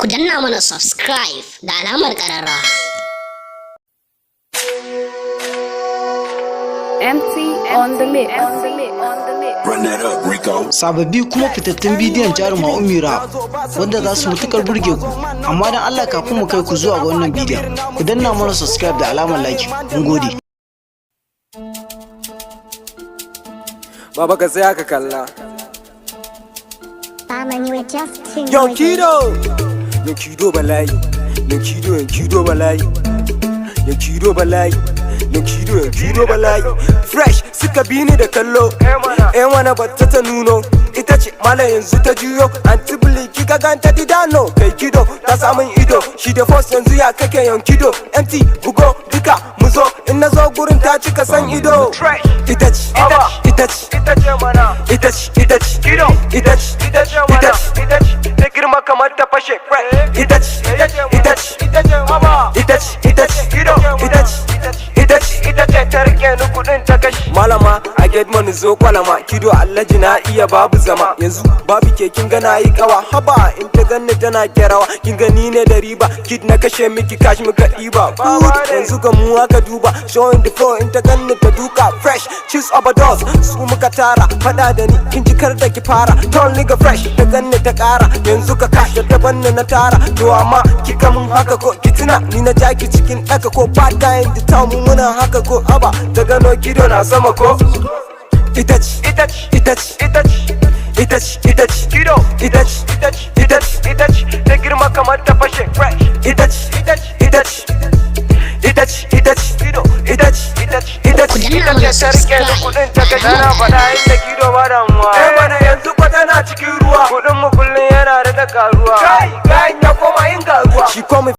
Ku danna mana subscribe da alamar ƙararrawa. Empty on the mix. Run that up, Rico. Sababbi kuma fitattun bidiyon jaruma Ummi Rahab wanda za su matukar burge ku. Amma don Allah, kafin mu kai ku zuwa ga wannan bidiyon, ku danna mana subscribe da alamar like. Mun gode. Baba, ka tsaya ka kalla. Barman, you were just too Yo noisy. Kido! Yo Kido bala'i. Yo Kido, yo Kido bala'i. Yo Kido bala'i. Yo Kido, yo Kido bala'i. Fresh suka bi ni da kallo. Eh mana, batta ta nuno. Ita ce malam, yanzu ta juyo. Anti Biliki ka ganta didano. Kai Kido ta samun ido. Shi da force yanzu ya kake yan Kido. Empty bugo duka mu zo. In na zo gurin ta cika san ido. Ita ce, ita ce, Ita ce mana. Ita ce, ita ce, Kido. Ita ce, Ita ce mana. Ita ce, Ita ce ta girma kamar ta fashe. Ita ce, Ita ce, ita ce, ita ce mama. Ita ce, ita ce, Kido. Ita ce, ita ce. Ita ce ta rike ni, kudin ta kashi. Malama, I get money, zo kwalama. Kido Allaji na iya babu zama. Yanzu babu ke, kin gana yi kawa. Haba, in ta ganni tana kerawa. Kin gani ne da riba. Kid na kashe miki cash muka ɗiba. Good, yanzu ga mu aka duba. Showing the floor, in ta ganni ta duka. Fresh, cheese overdose. Su muka tara, fada da ni. Kin ji, kar da ki fara. Tall nigga fresh, ta ganni ta kara. Yanzu ka cash da ta banni na tara. To amma kika mun haka ko ki tuna ni na jaki cikin ɗaka ko bad guy in the town, mu muna haka ko. Haba, ta gano Kido na sama ko. Ita ce, Ita ce, ita ce, ita ce, ita ce, ita ce, Kido. Ita ce, Ita ce, ita ce, ita ce ta girma kamar ta fashe. Ita ce, Ita ce, ita ce, ita ce, ita ce, Kido. Ita ce, Ita ce, ita Ku ce. danna Ita mana ce ta rike ni, subscribe kudin ta da kashi. alamar Tana faɗa inda Kido ba damuwa. Eh mana, yanzu ko tana cikin ruwa. Kudin mu kullum yana da karuwa. Kai.